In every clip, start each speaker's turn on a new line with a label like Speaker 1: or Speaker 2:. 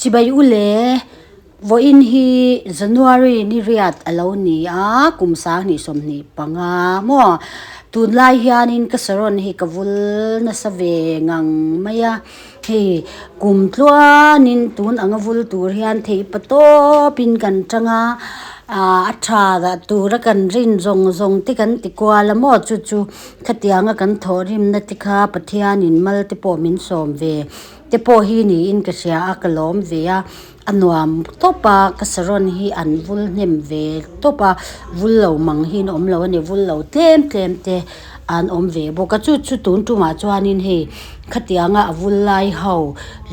Speaker 1: Chibai u le, vawiin hi January ni riat a lo ni a, kum 2025 maw? Tunlai hianin ka saron hi ka vul nasa ve ngang mai a, hei kum tluanin tun anga vul tur hian theih pa tawpin kan tang a, a tha dah tura kan rin zawng zawng te kan ti kual a maw chu chu khatianga kan thawhrimna te kha Pathianin mal te pawh min sawm ve. Te pawh hi niin ka hria a, ka lawm ve a, a nuam tawp a, ka saron hi an vul hnem ve tawp a, vul lo mang hi an awm lo a ni, vul lo tlem tlem te an awm ve bawk a, chu chu tun tumah chuanin hei khatianga a vul lai ho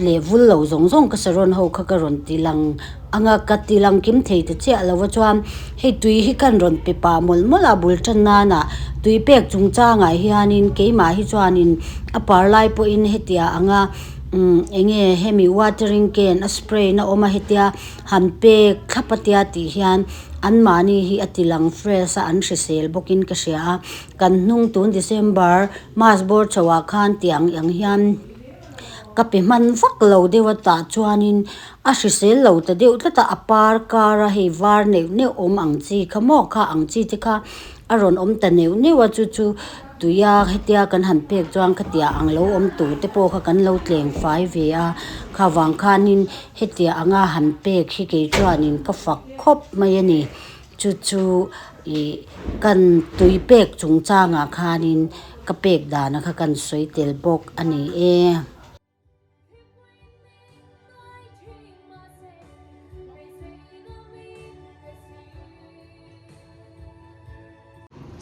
Speaker 1: leh vul lo zawng zawng ka saron ho kha ka rawn ti lang ang a, ka ti lang kim thei ta chiah lo a chuan hei tui hi kan rawn pe pah mawlh mawlh a bul tan nana tui pek chungchangah hianin keimah hi chuanin a par lai pawhin hetia anga umm eng nge hemi watering can a spray na awm a hetia han pek thlap a tia tih hian anmahni hi a ti lang fresh a an hrisel bawkin ka hria a kan hnung tun December mas bawr chho ah khan tiang ang hian. Ka pe hman vak lo deuh a tah chuanin a hrisel lo ta deuh tlat a, a par kar a hei var neuh neuh awm ang chi kha maw kha ang chi te kha a rawn awm ta neuh neuh a chu chu tuia hetia kan han pek chuan khatiah ang lo awm tur te pawh kha kan lo tleng fai ve a kha vang khanin hetia anga han pek hi kei chuanin ka fak khawp mai a ni chu chu ih kan tui pek chungchangah khanin. Ka pek dana kha kan sawi tel bawk a ni e.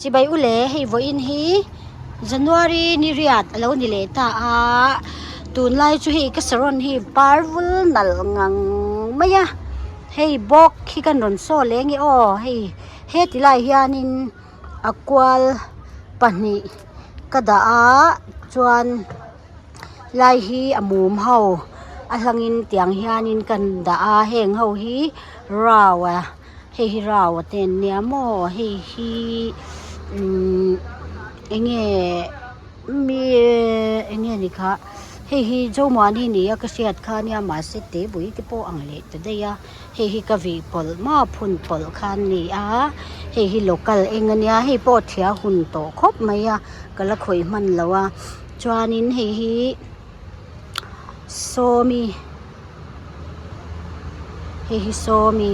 Speaker 1: Chibai u le, hei vawiin hi January ni riat a lo ni leh ta a, tunlai chu hei ka saron hi par vul nalh ngang mai a, hei bawk hi kan rawn saw leh nge aw hei heti lai hianin. A kual pahnih ka dah a chuan lai hi a mum ho a hlangin tiang hianin kan dah a heng ho hi rau a hei hi rau a te an nia maw hei hi umm eng nge mi eng nge ni kha hei hi zomuani ni a ka hriat kha ania mahse te bui te pawh ang leh ta daih a. Hei hi ka vih pawlh maw phun pawlh kha an ni a hei hi local eng a nia hei pawh thia hun tawh khawp mai a ka la khawih hman lo a chuanin hei hi sawmi hei hi sawmi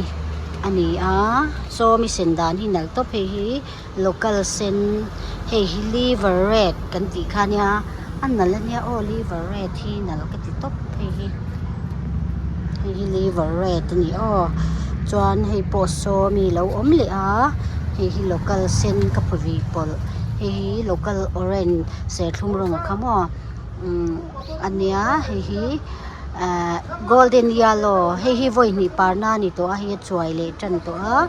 Speaker 1: a ni a sawmi sen dan hi nalh tawp hei hi local sen hei hi liver red kan tih kha a nia a nalh a nia aw liver red hi nalh ka ti tawp hei hi hei hi liver red a ni aw chuan hei pawh sawmi lo awm leh a hei hi local sen ka phu vih pawlh hei hi local orange serthlum rawng kha maw umm a nia hei hi ahh golden yellow hei hi vawi hnih parna a ni tawh a hei a chuai leh tan tawh a.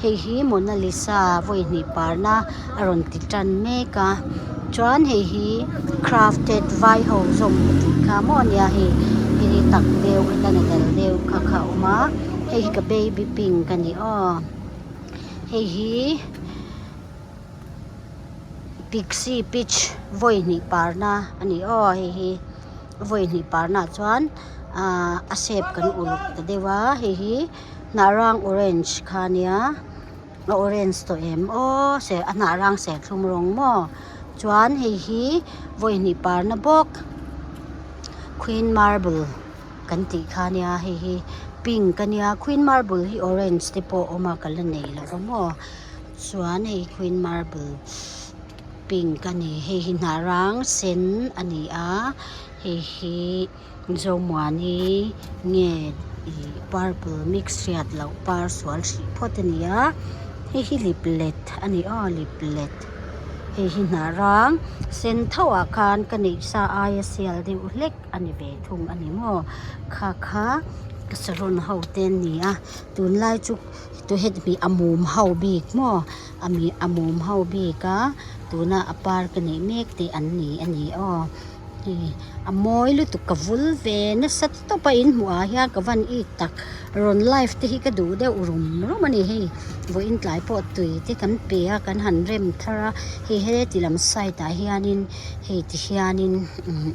Speaker 1: Hei hi Mona Lisa vawi hnih parna a rawn ti tan mek a chuan hei hi crafted vai ho zawm tih kha maw ania hei hei hi tak deuh heta ni dal deuh kha kha a awm a hei hi ka baby pink a ni aw hei hi pixie peach vawi hnih parna a ni aw hei hi vawi hnih parna ah chuan ahh a shape kan uluk ta deuh a hei hi. Hnah rang orange kha ania a orange tawh em aw se a hnah rang serthlum rawng maw chuan hei hi vawi hnih parna bawk queen marble kan tih kha ania hei hi pink ania queen marble hi orange te pawh a awm a ka la nei lo va maw chuan hei queen marble pink a ni hei hi hnah rang sen a ni a hei hi. Zomuani nge ih purple mix hriat loh par sual hrih phawt a ni a hei hi liplet a ni aw liplet hei hi hnah rang sen tho ah khan ka neih sa aia sial deuh hlek a ni ve thung a ni maw kha kha ka saron ho te an ni a tunlai chu heti a mum ho bik maw a mum ho bik a tuna a par ka neih mek te an ni a ni aw. A mawi lutuk ka vul ve nasa tawp a in hmuh ah hian ka van it tak rawn live te hi ka duh deuh rum rum a ni hei vawiin tlai pawh tui te kan pe a kan han rem thar a hei heti lam side ah hianin hei ti hianin umm.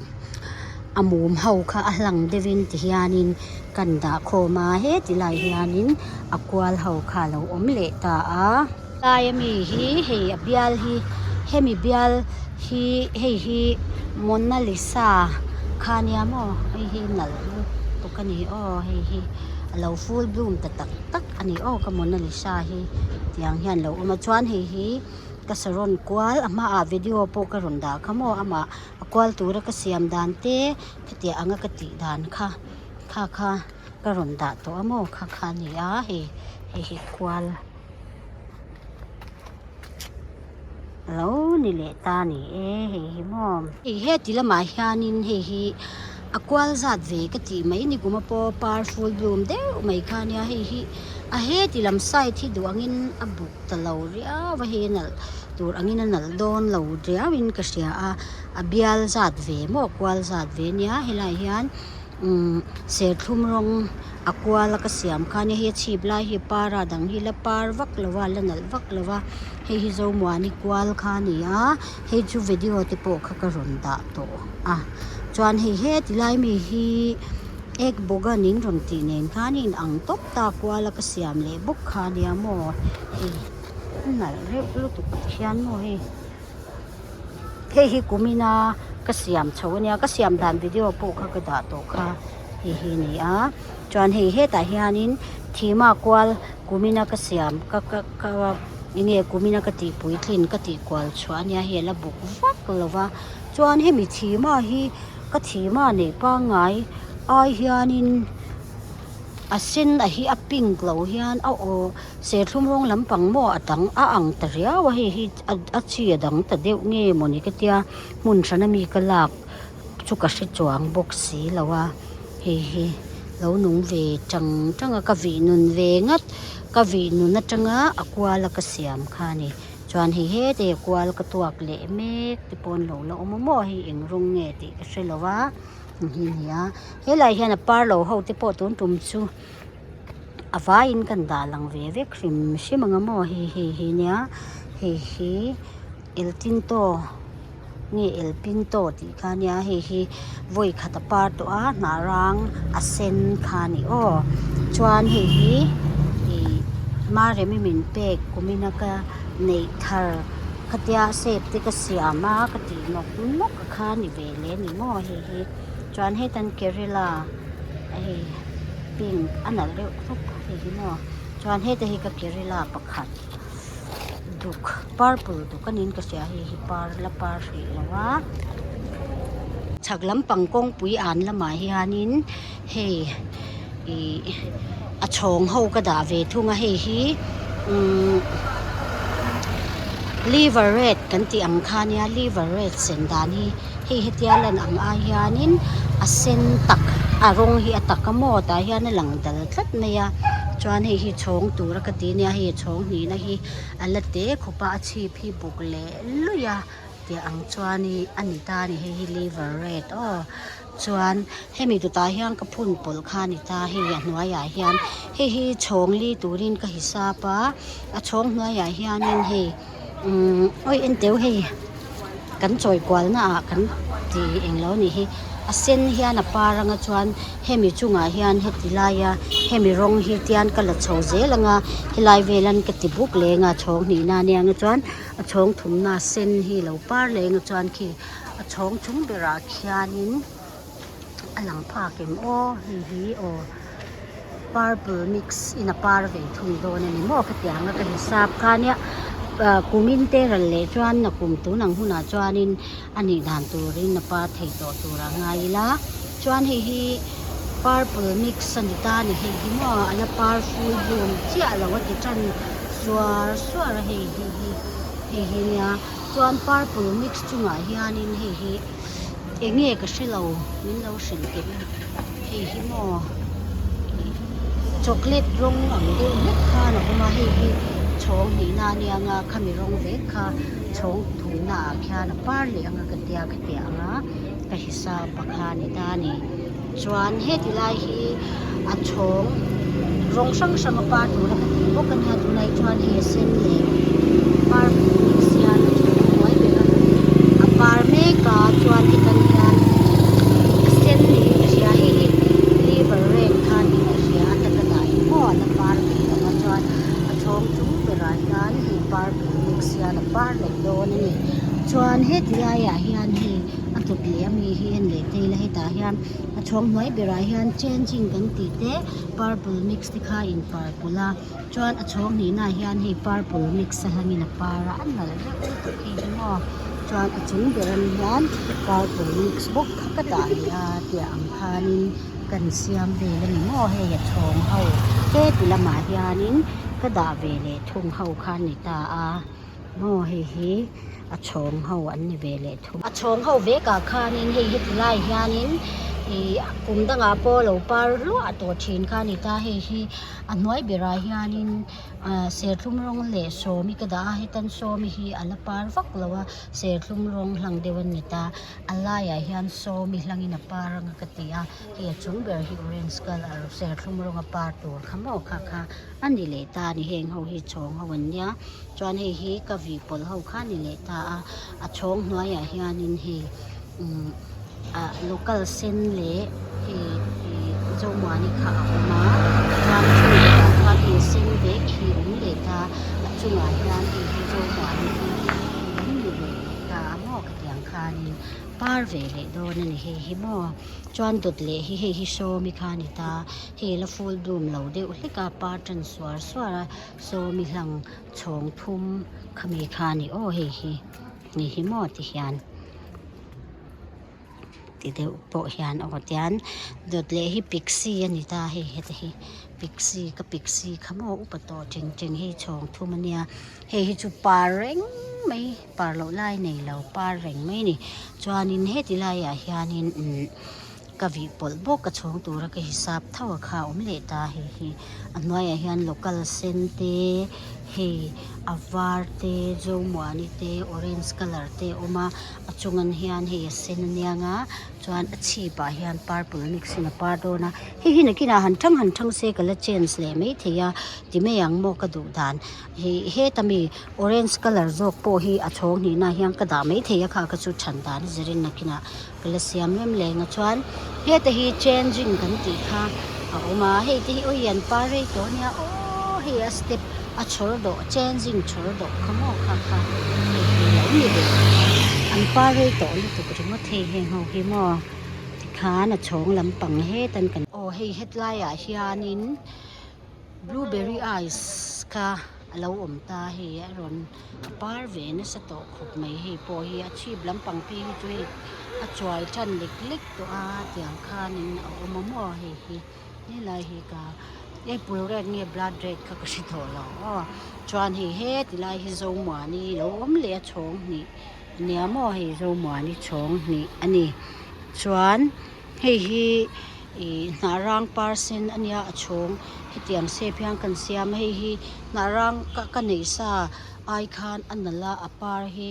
Speaker 1: a mum ho kha a hlang deuhin ti hianin kan dah khawm a heti lai hianin a kual ho kha a lo awm leh ta a. Lai ami hi hei a bial hi hemi bial hi hei hi Mona Lisa kha nia maw hei hi nalh lutuk a ni aw hei hi a lo full bloom ta tak tak a ni aw ka Mona Lisa hi tiang hian a lo awm a chuan hei hi ka saron kual a hmaah video pawh ka rawn dah kha maw amah a kual tura ka siam dan te khitiang anga ka tih dan kha kha kha ka rawn dah tawh a maw kha kha a ni a hei hei hi kual. Lo ni leh ta ni e hei hi maw. Hei heti lamah hianin hei hi a kual zat ve ka tih mai ni kum a pawh par full bloom deuh mai kha ania hei hi a heti lam side hi duh angin a buk ta lo riau a hei a nalh tur angin a nalh dawn lo riauin ka hria a a bial zat ve maw a kual zat ve ania helaiah hian. Umm serthlum rawng a kual a ka siam khan hei a chhip lai hi a par a a dang hi la par vak lo a la nalh vak lo a hei hi zomuani kual kha a ni a hei chu video te pawh kha ka rawn dah tawh a chuan hei heti lai mi hi ek bawgan in rawn tih nen khan a inang tawp ta kual a ka siam leh bawk kha a nia maw hei a nalh reuh lutuk hian maw hei. Hei hi kumina ka siam chho ania ka siam dan video pawh kha ka dah tawh kha hei hi a ni a chuan hei hetah hianin thima kual kumina ka siam ka ka ka enge kumina ka tih puitlin ka tih kual chhuah ania hei a la buk vak lo va chuan hemi thima hi ka thima neih pangngai ai hianin a sen a hi a pink lo hian a aw. Serthlum rawng lampang maw a dang a ang ta riau a hei hi a chi a dang ta deuh nge mawni ka tia hmun hran ami ka lak chu ka hre chuang bawk si lo a hei hi lo nung ve tang tang a ka vih nun ve ngat ka vih nun atanga a kual a ka siam kha a ni chuan hei hete a kual ka tuak leh mek te pawh an lo la awm a maw hei eng rawng nge tih ka hre lo a hi a ni a helaiah hian a par lo ho te pawh tun tum chu. A vaiin kan dah lang ve vek hrim hrim ang a maw hei hei hi nia hei hi el tinto nge el pinto tih kha nia hei hi vawi khat a par tawh a hnah rang a sen kha a ni aw chuan hei hi ih maremi min pek kumina ka neih thar khatia shape te ka siam a ka tih nawk nawk kha a ni ve leh a ni maw hei hi chuan hetan kerela hei. Pink a nalh reuh khawp hei hi maw chuan heta hi ka kerela pakhat duk purple duk a niin ka hria hei hi par la par hrih lo a chhak lampang kawngpui an lamah hianin hei ih a chhawng ho ka dah ve thung a hei hi umm liver red kan tih ang kha nia liver red sen dan hi. Hei hetia lan ang ai hianin a sen tak a rawng hi a tak a maw tah hian a lang dal tlat mai a chuan hei hi chhawng tura ka ti ania hei a chhawng hnihna hi a la te khawp a a chhip hi buk leh luih a tih ang chuan ih a ni ta a ni hei hi liver red aw chuan hemi dawtah hian ka phun pawlh kha a ni ta hei a hnuaiah hian hei hi chhawng li turin ka hisap a a chhawng hnuaiah hianin hei umm awi enteu hei. Kan chawi kualna ah kan ti englo anih hi a sen hian a par anga chuan hemi chungah hian heti laia hemi rawng hi tian ka la chho zel anga helai velan ka ti buk leng a chhawng hnihna ania anga chuan a chhawng thumna sen hi lo par leng a chuan khi a chhawng chung berah khianin a lang phak em aw hei hi aw purple mix in a par ve thung dawn a ni maw khatiang a ka hisap kha nia ah kumin te ral leh chuan a kum tun ang hunah chuanin a nih dan turin a par thei tawh tur a ngai ila chuan hei hi purple mix a ni ta a ni hei hi maw a la par full bloom chiah lo a ti tan suar suar a hei hi hi hei hi nia chuan purple mix chungah hianin hei hi. Eng nge ka hre lo min lo hrilh teh u hei hi maw chocolate rawng ang deuh hlek khan a awm a hei hi chhawng hnihna a nia nga khami rawng vek kha chhawng thumna ah khian a par leh ang a ka tia ka ti ang a ka hisap a kha a ni ta a ni chuan heti lai hi a chhawng rawng hrang hrang a par tur a ka tih bawk a nia tunah hi chuan hei a sen leh purple mix hian a chhawng hnuai ber a a par mek a chuan hetan hian a sen. Heti laiah hian hei a kawt leh ami hi en leh thei ila hetah hian a chhawng hnuai berah hian changing kan tih te purple mix te kha a in parpawlh a chuan a chhawng hnihna ah hian hei purple mix a hlangin a par a a nalh reuh lutuk hei hi maw chuan a chung ber ang hian purple mix bawk kha ka dah leh a tiah ang khanin kan siam vel a ni maw hei a chhawng ho heti lamah hianin ka dah ve leh thung ho kha a ni ta a maw hei hi a chhawng ho an ni ve leh thung a chhawng ho vek ah khanin hei heti lai hianin ih kum dangah pawh lo par hluah tawh thin kha a ni ta hei hi a hnuai berah hianin ah serthlum rawng leh sawmi ka dah a hetan sawmi hi a la par vak lo a serthlum rawng hlang deuh a ni ta a laiah hian sawmi hlangin a par anga ka ti a hei a chung ber hi orange colour serthlum rawnga par tur kha maw kha kha a ni leh ta a ni heng ho hi chhawng ho an nia chuan hei hi ka vih pawlh ho kha a ni leh ta a a chhawng hnuaiah hianin hei umm ah local sen leh hei ih zomuani kha a awm a chuan a chung lehah chuan hei a sen vek hi a awm leh ta a chungah hian hei hi zomuani hi a awm ni ve leh ta a maw khatiang khanin par ve leh dawn a ni hei hi maw chuan dawt leh hi hei hi sawmi kha a ni ta hei la full bloom lo deuh hlek a par tan suar suar a sawmi hlang chhawng thum khami kha a ni aw hei hi ni hi maw ti hian ti deuh pawh hian aw tian dawt leh hi pixie a ni ta hei heti hi pixie ka pixie kha maw upa tawh teng teng hei chhawng thum a nia hei hi chu par reng mai par loh lai nei lo par reng mai a ni chuanin heti laiah hianin umm ka vih pawlh bawk a chhawng tura ka hisap tho a kha a awm leh ta hei hi a hnuaiah hian local sen te hei a var te zomuani te orange colour te a awm a a chungan hian hei a sen a niang a chuan a chhip ah hian purple mix in a par dawn a hei hi nakinah han thang han thang se ka la change leh maithei a ti mai ang maw ka duh dan hei heta mi orange colour zawk pawh hi a chhawng hnihna hian ka dah maithei a kha kha chu chhan dan a zirin nakinah ka la siam rem leng a chuan heta hi changing kan tih kha a awm a hei te hi awi an par rei tawh a nia aww hei a step a chhawr dawh changing chhawr dawh kha maw kha kha hei hi lo ni ve an par rei tawh lutuk ringawt hei heng ho hi maw tikhan a chhawng lampang hetan kan aw hei hetlai ah hianin blueberry ice kha a lo awm ta hei a rawn a par ve nasa tawh khawp mai hei pawh hi a chhip lampang phei hi chu hei a chuai tan lek lek tawh a tiang khanin a awm a maw hei hi helai hi ka apple red nge blood red kha ka hre tawh lo aw chuan hei heti lai hi zomuani lo awm leh a chhawng hnih ania maw hei zomuani chhawng hnih a ni chuan hei hi ih hnah rang par sen a nia a chhawng hetiang shape hian kan siam a hei hi hnah rang ka ka neih sa ai khan a nalh a a par hi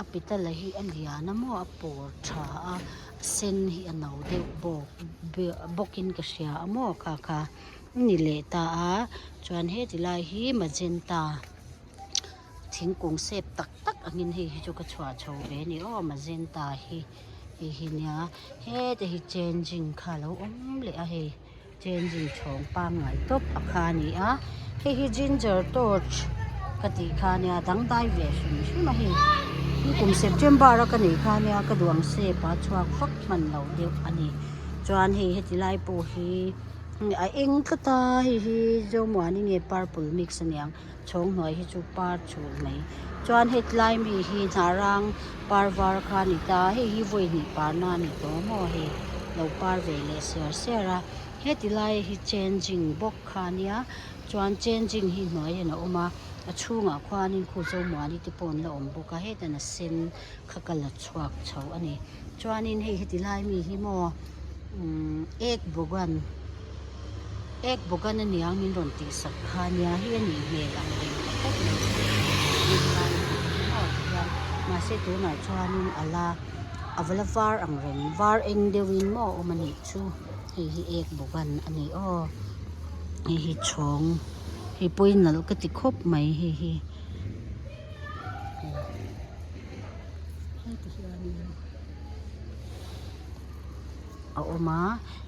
Speaker 1: a petal hi a lian a maw a pawr tha a a sen hi a no deuh bawk bawkin ka hria a maw kha kha a ni leh ta a chuan heti lai hi magenta thingkung sep tak tak angin hei hi chu ka chhuah chho ve a ni aw magenta hi hei hi nia heta hi changing kha a lo awm leh a hei changing chhawng pangngai tawp a kha a ni a hei hi ginger torch ka tih kha a nia dangdai ve hrim hrim a hei hi kum september a ka neih kha a nia ka duh ang shape a chhuak vak hman lo deuh a ni chuan hei heti lai pawh hi a eng tlat a hei hi zomuani nge purple mix a niang. Chhawng hnuai hi chu par chhul mai chuan hetlai mi hi hnah rang par var kha a ni ta hei hi vawi hnih parna a ni tawh maw hei lo par ve leh siar siar a heti lai hi changing bawk kha a nia chuan changing hi hnuai hian a awm a a chhungah khuanin khu zomuani te pawh an la awm bawk a hetan a sen kha ka la chhuak chho a ni chuanin hei heti lai mi hi maw umm ek bawgan. Ek bawk an aniang min rawn tih sak kha nia hei a nih hmel ang reng ta khawp mai helai maw ti hian mahse tunah chuanin a la a va la var ang reng var eng deuhin maw a awm a nih chu hei hi ek bawk an a ni aw hei hi chhawng hei pawh hi nalh ka ti khawp mai hei hi heti hianin. a awm a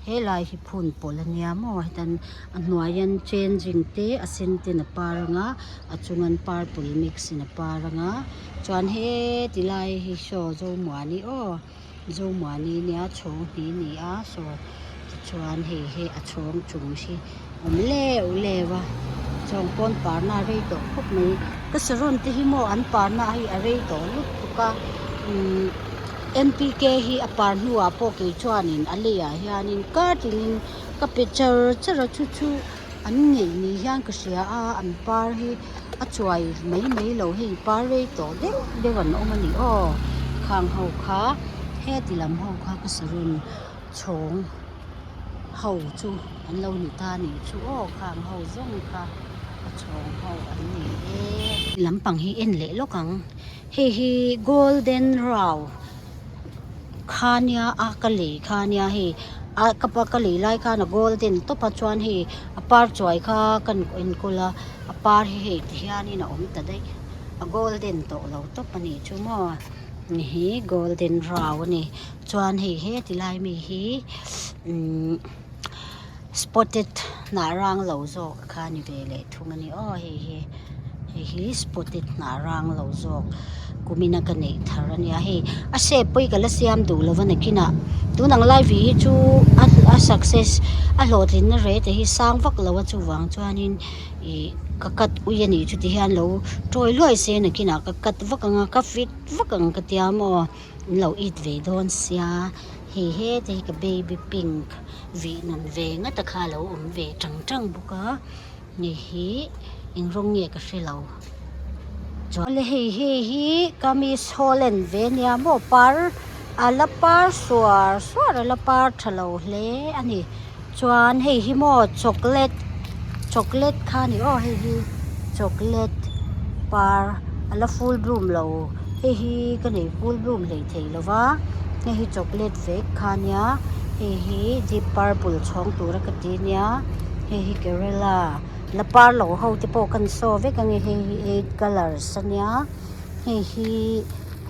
Speaker 1: helai hi phun pawlh ania maw hetan a hnuai an changing te a sen ten a par anga a chung an purple mix in a par anga chuan heti lai hi saw zomuani aw zomuani nia chhawng hnih a ni a saw tichuan hei hi a chhawng chung hi awm leuh leuh a chuan pawn parna a rei tawh khawp mai ka saron te hi maw an parna hi a rei tawh lutuk a umm N P K hi a par hnuah pawh kei chuanin a leiah hianin kar tinin ka pe char char a chu chu an ngeih ni hian ka hria a an par hi a chuai mai mai lo hei par rei tawh deuh deuh an awm a ni aw khang ho kha heti lam ho kha ka saron chhawng. Ho chu an lo ni ta nih chu aw khang ho zawng kha a chhawng ho an ni e. Lampang hi en leh lawk ang hei hi golden rau kha nia a ka lei kha nia hei a ka pa ka lei lai khan a golden tawp a chuan hei a par chuai kha ka enkawl a a par hi hei ti hianin a awm ta daih a golden tawh lo tawp a nih chu maw hi golden rau a ni. Chuan hei he ti lai mi hi umm spotted hnah rang lo zawk kha a ni ve leh thung a ni aw hei hi hei hi spotted hnah rang lo zawk kumina ka neih thar a nia hei a shape pawh hi ka la siam duh lo va nakinah tun ang lai vi hi chu a a success a hlawhtlinna rate hi sang vak lo a chuvang chuanin ih ka cut ui a nih chu ti hian lo tawi luai se nakinah ka cut vak ang a ka fit vak ang ka tia maw. An lo it ve dawn sia hei hete hi ka baby pink vih nun ve ngata kha a lo awm ve tang tang bawk a hei hi eng rawng nge ka hre lo chuan awle hei hei hi ka miss holland ve ania maw par a la par suar suar a la par tha lo hle a ni chuan hei hi maw chocolate chocolate kha a ni aw hei hi chocolate par a la full bloom lo hei hi ka nei full bloom hlei thei lo va hei hi chocolate vek kha a nia hei hi deep purple chhawng tura ka ti ania hei hi kerala la par lo ho te pawh kan saw vek ang e hei hi eight colours a nia hei hi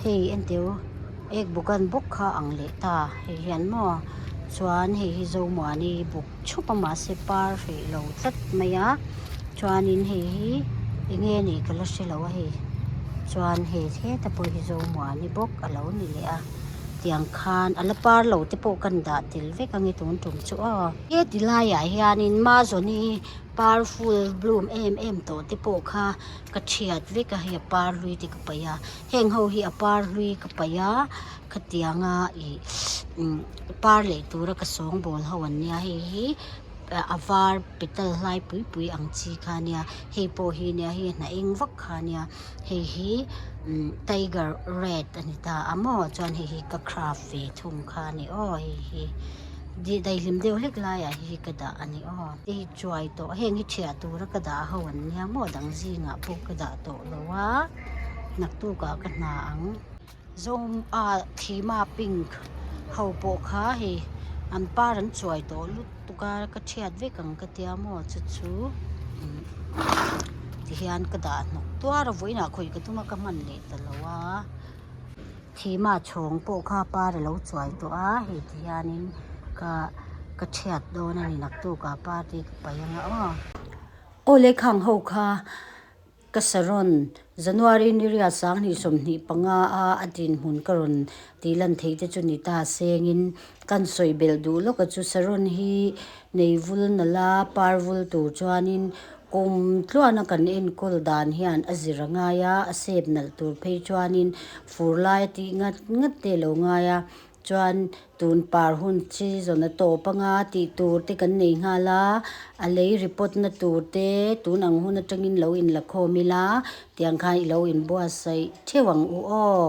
Speaker 1: hei entir. Ek bukan bawk kha ang leh ta hei hian maw chuan hei hi Zomuani buk chhup a mahse par hreh lo tlat mai a chuanin hei hi eng nge nih ka la hre lo a hei chuan hei heta pawh hi Zomuani bawk a lo ni leh a tiang khan a la par lo te pawh kan dah tel vek ang e tun tum chu aw. Heti laiah hianin Mazawni par full bloom em em tawh te pawh kha ka thiat vek a hei a par hlui te ka paih a. Heng ho hi a par hlui ka paih a khatianga ih umm par leh tura ka sawngbawl ho an nia hei hi a var petal hlai pui pui ang chi kha a nia hei pawh hi nia hei hnah eng vak kha a nia hei hi umm tiger red a ni ta a maw chuan hei hi ka craft ve thung kha a ni aw hei hi daihlim deuh hlek laiah hei hi ka dah a ni aw hei chuai tawh heng hi thiah tura ka dah ho an nia maw dang zingah pawh ka dah tawh lo a. Naktukah ka hna ang. Zawng a thima pink ho pawh kha hei an par an chuai tawh lutuk a ka thiat vek ang ka tia maw chu chu tihian ka dah hnawk tuar a vawiinah khawih ka tum a ka hman leh ta lo a thima chhawng pawh kha par a lo chuai tawh a hei tihianin ka ka thiat dawn a ni naktukah party ka paih anga aw. Aw lehkhang ho kha. Ka saron, January ni riat 2025 a a dinhmun ka rawn tih lan theih te chu ni ta sengin kan sawi belh duh lawk a chu saron hi nei vul nala par vul tur chuanin kum tluana kan enkawl dan hian a zir a ngai a, a sep nalh tur phei chuanin fur lai a tih ngat ngat te a lo ngai a. Chuan tun par hun chi zawn a tawp anga tih tur te kan nei nghal a, a lei report na tur te tun ang hun atangin lo inla khawm ila tiang khan i lo inbuatsaih theuh ang u aw.